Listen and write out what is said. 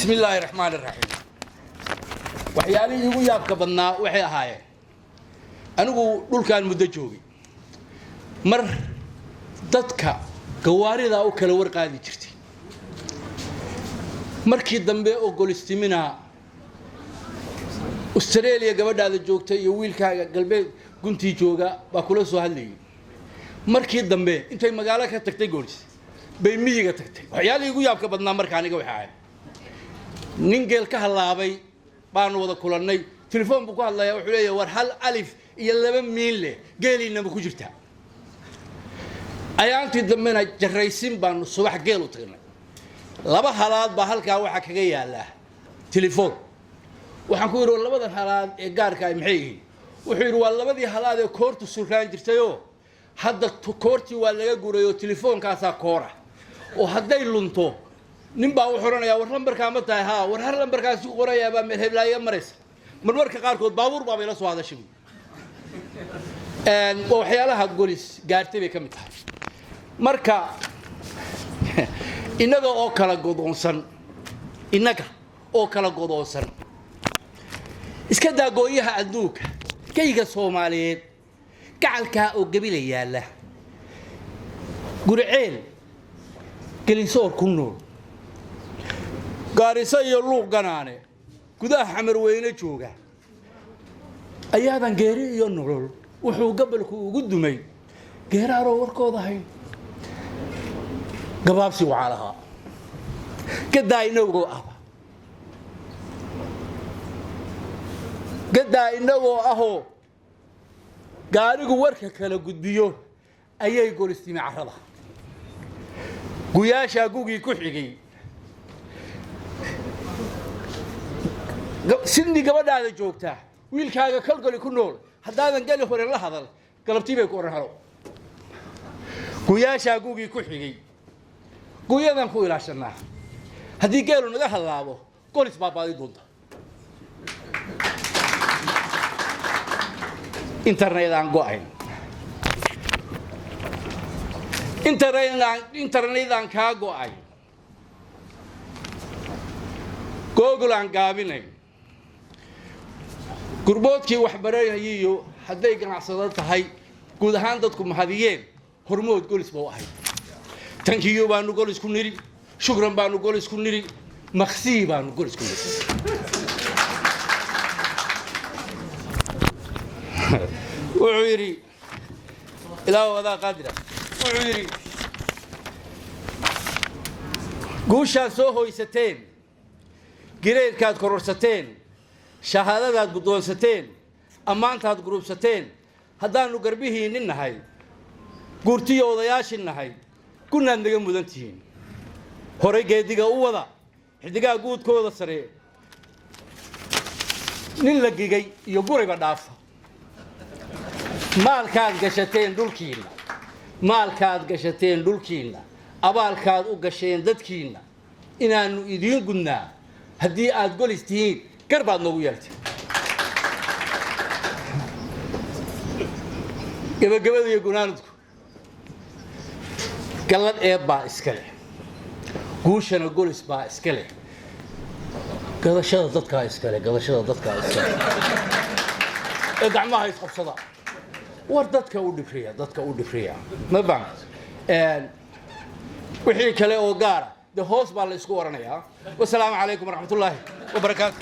Bismi illaahi raxmaani raxiim. Waxyaalihii igu yaabka badnaa waxay ahaayeen, anigu dhulkaan muddo joogay, mar dadka gawaaridaa u kala warqaadi jirtay. Markii dambe oo Golistimina Australia gabadhaada joogta iyo wiilkaaga galbeed guntii jooga baa kula soo hadlayay. Markii dambe intay magaalo ka tagtay Golis bay miyiga tagtay. Waxyaalihii igu yaabka badnaa marka aniga waxay ahayd, nin geel ka hallaabay baanu wada kulannay. Telefoon buu ku hadlayaa, wuxuu leeyahay: "War hal alif iyo laba miin leh geeliinama ku jirtaa?" Ayaantii dambena jaraysin baanu subax geel u tagnay. Laba halaad baa halkaa waxaa kaga yaallaa telefoon. Waxaan ku yidhi: "Labadan halaad ee gaarka ay maxay yihiin?" Wuxuu yidhi: "Waa labadii halaad ee koortu surraan jirtayoo hadda koortii waa laga guray oo telefoonkaasaa koora, oo hadday lunto nin baa wuxuu odhanayaa: 'War lambarkaa ma tahay? Haa, war har lambarkaasi ku qorayaa baa meel heblaayo maraysa.' Marmarka qaarkood baabuur baabay la soo hadashay." Waa waxyaalaha Golis gaartay bay ka mid tahay. Marka innaga oo kala godoonsan, innaga oo kala godoonsan, iska daa gooyaha adduunka, gayga Soomaaliyeed gacalkaa oo Gebila yaalla, Guriceel, Gelinsoor ku nool, Gaariso iyo Luuq Ganaane, gudaha Xamarweyne jooga, ayaadan geeri iyo nolol wuxuu gabalku ugu dumay geeraaroo warkooda hayn. Gabaabsi waxaa lahaa gadaa inagoo ah, gadaa inagoo ahoo gaarigu warka kala gudbiyo ayay Golistimi carrada guyaashaa gugii ku xigay. Sidni gabadhaada joogtaa, wiilkaaga Kalgoli ku nool, haddaadan geli hore la hadal, galabtii bay ku odhan halo. Guyaashaa gugii ku xigay guyadan ku ilaashanaa. Haddii geelu naga hallaabo, Golis baa baadi doonta. Internet aan go'ayn, internet aan kaa go'ay, Google aan gaabinayn, gurboodkii waxbaranayiyo hadday ganacsado tahay, guud ahaan dadku mahadiyeen, hormood Golis ba u ahayd. Thank you baanu Golis ku nidhi, shukran baanu Golis ku nidhi, maksii baanu Golis ku nidhi. Wuxuu yidhi: "Ilaahu adaa qaadira." Wuxuu yidhi: "Guushaad soo hoysateen, gireyrkaad kororsateen, shahaadadaad guddoonsateen, ammaantaad gurubsateen, haddaannu garbihiinnin nahay, guurtiyo odayaashin nahay, gunaad naga mudan tihiin. Horay geediga u wada, xidigaha guudkooda sare nin la gigay iyo gurayba dhaafa. Maalkaad gashateen dhulkiinna, maalkaad gashateen dhulkiinna, abaalkaad u gasheen dadkiinna, inaannu idiin gudnaa haddii aad Golis tihiin, gar baad noogu yeeltay." Gebagabada iyo gunaanadku, gallad eeb baa iska leh, guushana Golis baa iska leh, gadashada dadkaa iska leh, gadashada dadkaa iska leh ee gacmaha isqabsada. War dadka u dhifriya, dadka u dhifriya, ma fahamta? Wixii kale oo gaara dee hoos baa la isku oranayaa. Wasalaamu calaykum waraxmatullaahi wabarakaatu.